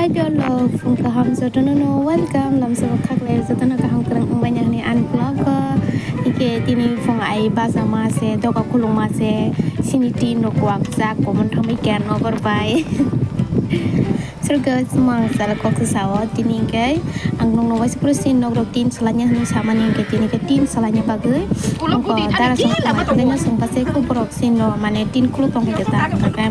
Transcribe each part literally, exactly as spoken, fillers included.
Hello, phung kaham jotono no welcome. Lamsabo khaklai jotono kaham kwrwng wngbaina hwnwi ani vlog o. Ike tini phung ai bacha ma se, doga khulung ma se, sini tin rok kwak jak komon thamwi kya nogor bai. So guys, mo ang chala kok se sao tini ke ang nokno waisa pura sin nok rok tin salanya hwnwi samani hwnkhe tini ke tin salanya bagwi. Dara song tongmani bagwi no song base ko borok sin no mane tin khuluk tong khe ta hwnka khe.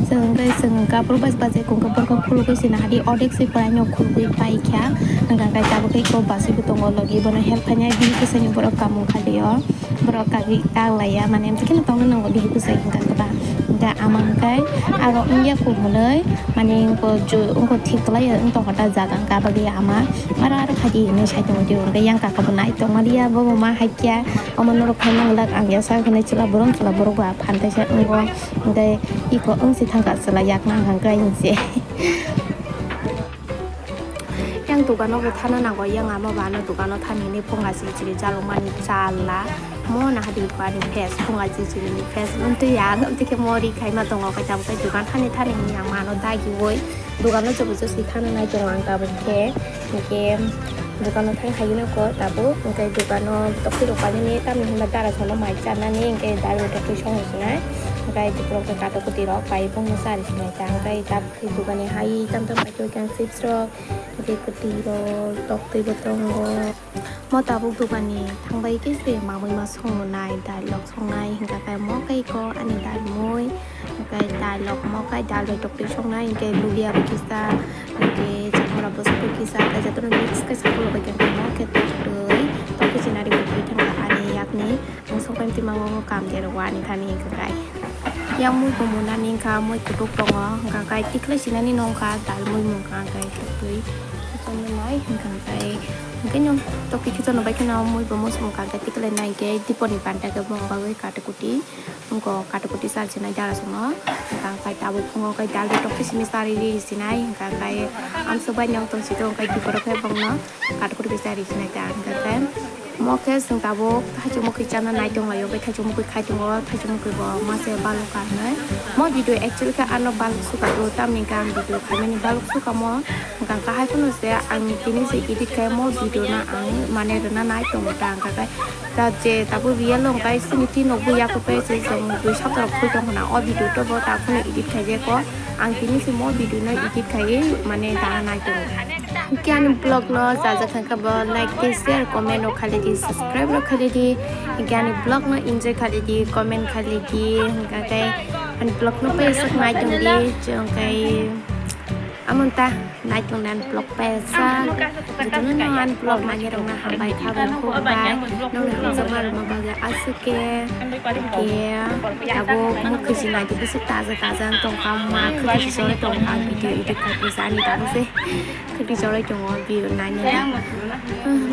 Chwng hwnkhe chwng hwnkha borok bas bas khe kung khe borok khulugwi sina hadi odek se pora no khulugwi pai kha. Hwnka khe tabuk khe ko basi bo tongo logi bono help khainai bini bwsai ni borok kamung kha de o. Borok kagwi ta laiya mane amtwi kheno tongna nango bihik bwsai hwnka khe ba. Hwnka ama hwnkai aro wngya kuk hwnwi mane wngko thik kwlai wng tongkha ta jaga hwnka bagwi ama aro aro khaidi hwnwi sai tongo twi hwnka yang kaka bo nai tongma liya bobo ma hakya omo norok khai manglak ang ya sak hwnwi chwla borom chwla borok ba phan kaisa wngo hwnkai iko wngsi thangkha chwla yakna hwnka hwnse. Yang dogano bo thana nango, yang ama ba ano dogano thani hinwi phunga chichiri chalokmani chala. Mo na hadi ko ani face phunga chichiri ni face buntwi ya, amtwi khe mo ri khaima tongo, kaitam khe dogan thani thani hinwi ang mano dagiwi dogano jobo josi thana nai tongo ang tabuk khe. Hwnkhe dogano thang hai no ko tabuk, hwnkhe dogano tokti rok painani tamni hinba dara sono mai chanani, hwnkhe dal rok twi song sinai, hwnkhe borok khe kato kwtwi rok pai bongno chari sinai ta, hwnkhe tabuk. Tei dogani hai tam tam bai khe kang chips rok, tei kwtwi rok, tok twi bo tongo. Mo tabuk dogani thangbai khe se mamui ma songnai, dal rok songnai hwnkha khe mo khe ko ani dal mui, hwnkhe dal rok mo khe dal bai tok twi songnai, hwnkhe luya bo kisa, hwnkhe chakmara bwswk bo kisa, tei jotono mix khe sakolok bai khe mo khe tok twi, tok khe sinari bo twi thangkha ani yakni. Ang songkhe twi mango wngkha kam de rok ani thani hwnkha khe. Yang mui bo mwnani wngkha, mui kutuk tongo, hwnkha khe tikhlai sinani no wngkha, dal mui mung kha khe twi. Khichonno nai hwnkha khe, hwnkhe no tokti khichonno bai kheno mui bo muchung kha khe tikhlai nai khe diponi panta khe bong bagwi kata kuti. Wngkha kata kuti sar sinai dara sono. Hwnkha khe tabuk phungo khe dal de tokti simi sari ri sinai, hwnkha khe amsuk bai nyong tong si tong khe diporo khe bongno. Katukuri bai chari sinai ta hwnkha khe mo khe chwng tabuk thaichuk mwkhwi chana nai tonglaio, bai thaichuk mwkhwi khai tongo, thaichuk mwkhwi bo mase balok ka hinwi. Mo video actually khe ano balok suka o, tamni hwnkhe ang video khaimani balok suka mo. Hwnkha khe hai phano se ang tini se edit khai mo video no ang mane rwna nai tongo ta hwnkha khe ta je tabuk real o hwnkhe chini tin rok bo yakup bai se chwng dui sapta rok phoi tong khna o video to bo ta phano edit khai je ko. Ang tini se mo video no edit khai mane dana nai tongo. Hwnkhe ani vlog no chajak kha khe bo like tei share comment rok khaidi, subscribe rok khaidi. Hwnkhe ani vlog no enjoy khaidi, comment khaidi. Hwnkhe ani vlog no paisak nai tongdi, hwnkhe amon ta nai tongdi ani vlog paisak. Jotono no ani vlog nai rok no hambai kha bai khulumbai. Nokni hamjakma rok no bagwi aswk khe, hwnkhe tabuk mwkhwi se nai di bwswk taja taja wng tong kha, ma khwtwi se choli tong kha, video edit khai khe ani tabuk se. Khwtwi choroi tongo, view nainani.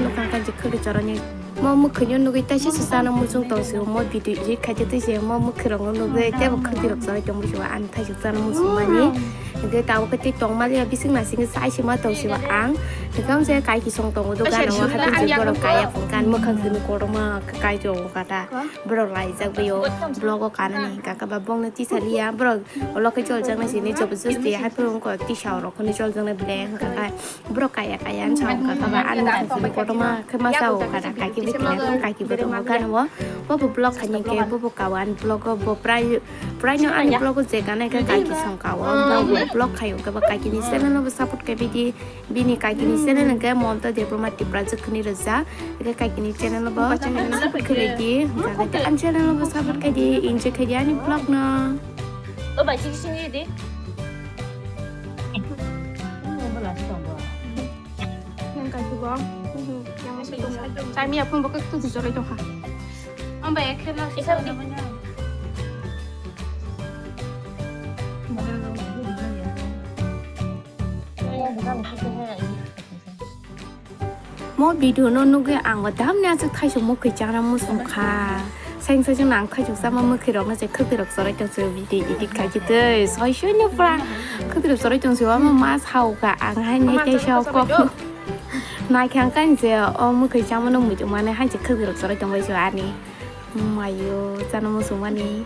Nokha khe khwtwi choroni. Mo mwkhwino nugwi taisa se chana muchung tong sio, mo video edit khai twi se mo mwkhwirokno nugwi teibo khwtwirok choroi tongwi sio, ani thaisuk chana muchung mani. Hwnkhe tabuk khe tei tongmani bising naisingwi chai se ma tong sio ang. Hwnkhe kaiki song tongo dogano, haphang borok kaya phone kan mwkhang simi kotorma kai tongo kata. Borok laijak bai o vlog o kanani hwnkha khe ba bongno tisa liya borok ulo khe chol jaknai sini jobo josti hai phuru wngkha tisa rok hwnwi chol jaknai ble hwnkha khe borok kaya kaya wngsa wngkha khe ba ani kotorma khe masa o kha da kaki bai khe kaki bo tongo gana o bo bo vlog khaini khe bo bo kawan vlog o bo prai prai no ani vlog o je ganai khe kaki song kao bo bo vlog khaio khe ba kaki ni channel o bo support khe bidi. Bini kaikini channel hwnkhe Mamta Debbarma Tipra Jwkhwni Rwja. Hwnkhe kaikini channel bo support khlai di. Hwnkhe ani channel bo support khai di, enjoy khai di ani vlog no. O bai, sini sini di. Yang kaikugo. Yang sini. Chai mi apun bo kek tu dijolai tongkha. Ang bai, ekhe mas. Isa di. Mo video no nugwi ang bo damni aswk thaisuk mwkhwi chana muchung kha. Saing saisung no ang thaisuk chama mwkhwi rok no se khwtwi rok choroi tong se video edit khai se tei soi soi no pura khwtwi rok choroi tong se omo ma sao kha ang hai nai tei sao kok. Nai khe ang kain se o mwkhwi chama no muitu mane hai se khwtwi rok choroi tong bai se ani. Mayo chana muchung mani.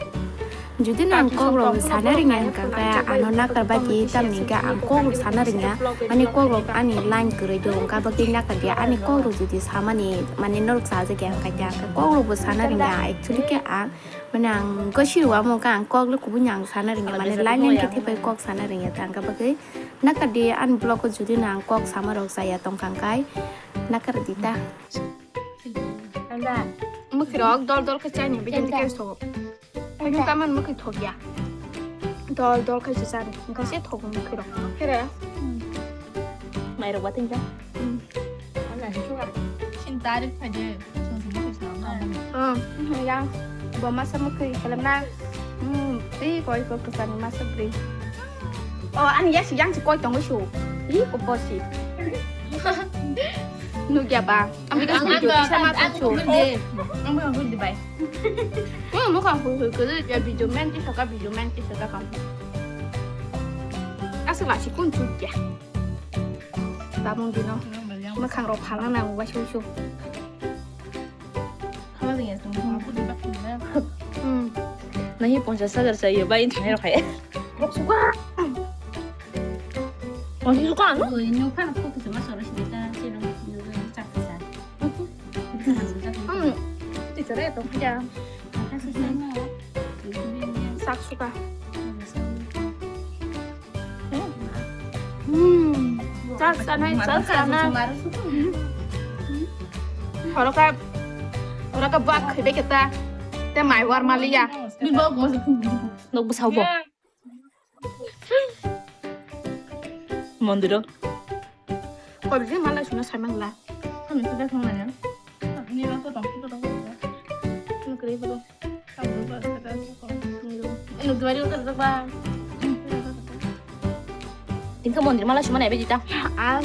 Jodi no ang kok rok sana rwngya hwnkha khe ano nakar bai twi tamni hwnkhe ang kok rok sana rwngya, mane kok rok ani line kwrwi do hwnkha bagwi nakar dia ani kok rok jodi samani mane norok chajakya hwnkha khe ang kok rok bo sana rwngya actually khe ang mane ang gosi rwya mo khe ang kok le kubuni ang sana rwngya mane line line khe thepai kok sana rwngya ta hwnkha bagwi nakar dia ani vlog o jodi no ang kok sama rok chaya tongkha hwnkhe nakar di ta. Mwkhwirok dol dol khe chani bidin khe so. Kunu kaman mwkhwi thokya. Dol dol khai se chani. Hwnkhe se thogo mwkhwirok. Khere? Mairok ba tingka? Hmm. Sin tarik phaide. Sung sung mwkhwi sa. Hmm, yang. Bo masa mwkhwi kalam na. Hmm, tei koi ko kwchani masa bri. Oh, ani yasi yang si koi tongo su. Ih, ko bosi. Nugya ba. Ang bigas video bisa mata su. Ang bigas video bai. Ang muka hui hui kiri ya video main ti saka video main ti saka kam. Asal lah si kun cuci ya. Tamung dino. Makan rok halana uwa su su. Hmm. Nangni ponchas hajar chayo, bai thangnai rok hai. Rok suka. Ponchas suka ano? Oi, nyo kan aku tu cuma sore sini ta, sini nyo kan cak sa. Hmm. Ti sore to kya. Sak suka. Hmm. Chal sana, chal sana. Horoka, horoka buat khebe kita. Te mai war malia. Nok bwsao bo. Mondiro. Kobjing malai suna saimang la. Kami sudah kemana? Ini rasa tak kita tak. Ini kiri betul. Tingkha mondir mala suma nai bejita. Ah.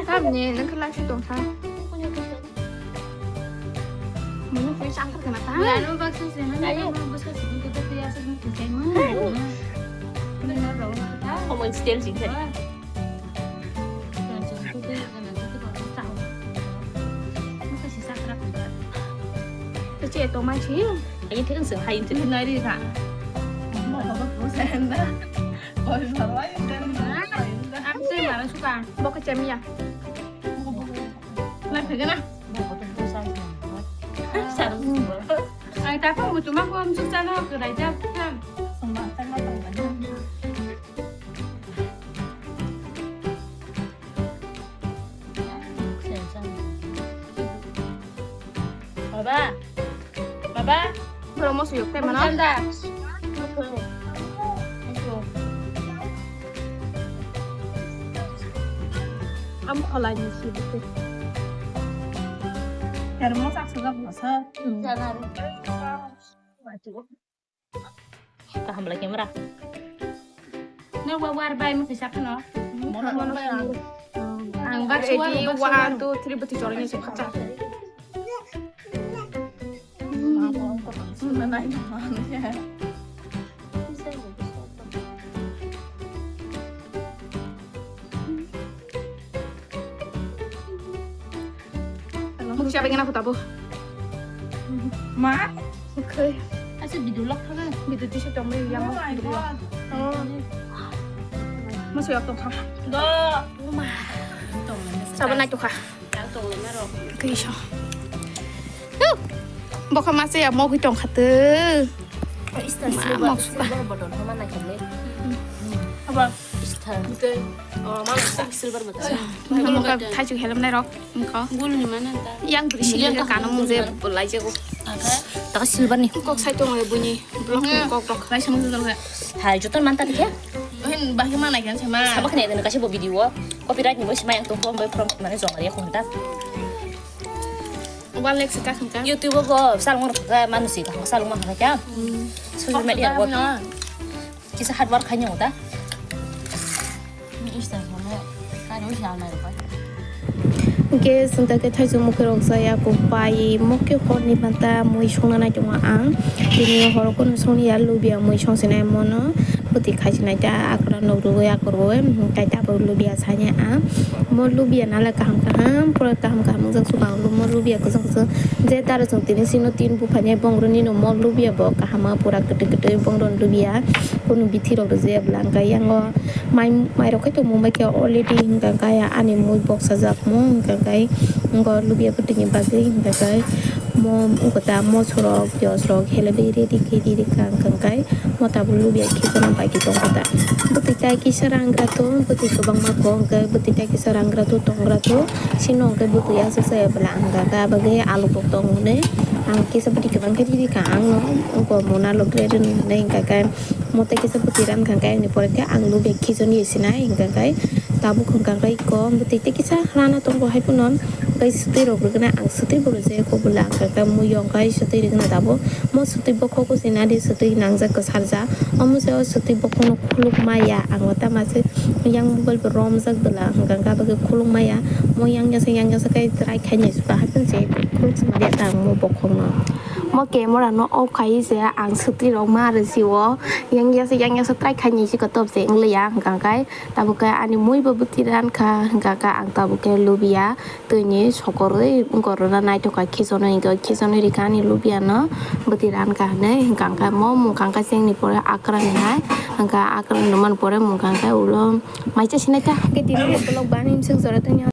Tamni nang kala si tong tha. Munu koi sang kar kana ta. Lalu baksa sih mana? Ayo. Baksa sih kita tuh ya sih kita sih mana? Benar dong kita. Kamu instil sih. Kecil atau masih? Ini kan sehai itu. Nari kak. Mau apa tuh saya anda? Kau selalu aja dan. Apa sih mana suka? Mau kecil ya? Lai phege na. Saru. Ang tapang mo tuma ko am susa no krai ja. Sama sama tang. Baba. Baba. Bro mo suyok te mano. Ganda. Am kholai ni si bukhe. Thermos ak sujak basa. Kaham lagi mera. Nang wa war bai mo kisa khano. Ang bak suwa, ready, bak suwa. One, two, three, bati chorong ni se khacha. Mukcha bagina kota bo. Ma? Okay. Asa video log thana. Video disi tong bai yang. Oh my God. Oh. Masa ya tong kha. Do. Ma. Saban nai tong kha. Kaiso. Bokha masa ya mogwi tong kha te. Ma mok suka. Apa? Star. Betul. Oh, malah silver betul. Mokha thaichu helm nai rok. Mokha. Gul ni mana ta? Yang beri sini ka kana mung je bulai je ko. Taka silver ni. Kok sai tong ya bunyi. Blok ni kok blok. Lai sama tu dong. Hai, joton manta ni ya? Hin bahki mana kan sama? Sama kena dengan kasih bo video. Copyright ni bo sima yang tu from boy from mana jong ya ko ta. One lakh sika sika. YouTube ko sal ngor ka manusi ka sal ngor ka. Social media ko. Kisa hard work khainai ta. Ni Insta sama. Karo si almai rupai. Hwnkhe chwng ta khe thaisung mukhe rok jaya kok pai mokhe horni manta mui songna nai tongo ang. Tini horo kunu songni ya lubia mui songsinai mono. Bwtwi khaisinai ta akra nok rwui akorwi hwnkhe tabuk lubia sainai ang. Mo lubia nalai kaham kaham pura kaham kaham wngjak suka ang mo lubia kwchwng kwchwng je taro chwng tini sino tin buphani bongrwni no mo lubia bo kaham pura kwtwi kwtwi bongrwni lubia kunu bithi rok rwjaya bwla hwnkhe yango. Mai, mairok khe tongmung bai khe already hwnkha khe ani mui boksa jak mung hwnkha khe ngo lubia bwtwini bagwi hwnkha khe mo wngkha ta moso rok piyaj rok helebwi ready khe ri rikha hwnkha khe mo tabuk lubia khichona bai khe tongkha ta. Bwtwi tai kisa rangra to bwtwi kwbangma kok hwnkha khe bwtwi tai kisa rangra to tongra to sino hwnkha khe bwtwi aswk se bwla hwnkha khe abagwi alu bo tong hwnwi ang kisa bwtwi kwbang khe ri rikha ang no wngkha mona lok ready hwnwi hwnkha khe. Mo tei kisa bwtwi ran kha khe ani pore khe ang lubia khichoni sinai hwnkha khe tabuk hwnkha khe iko bwtwi tei kisa rana tongo hai phano tei swtwi rok rwgwna ang swtwi bo rwjak kho bwla hwnkha khe mui yong khe swtwi rwgwna tabuk mo swtwi bokhok o sinadi swtwi nangjak kwsarjak omo se o swtwi bokhok no khuluk maya ang o tama se yang mobile bo romjak bwla hwnkha khe aboni khuluk maya mo yang yasa yang yasa khe try khainai suka hai phano se khuluk sima de ta ang mo bokhok no. Mo camera no off khai se ang swtwi rok ma rw si o. Yang yasa, yang yasa try khaini si kotor se wng liya hwnkha khe tabuk khe ani mui bo bwtwi ran kha hwnkha khe ang tabuk khe lubia twini sokorwi wngkor rwna naithok kha khichonwi hwnkhe khichonwi rikha ani lubia no bwtwi ran kha hinwi hwnkha khe mo mungkha khe chengni pore akra ni hai hwnkha akra ni man pore mungkha khe ulo maisa sinai ta hwnkhe tini vlog bani swk jora tongya.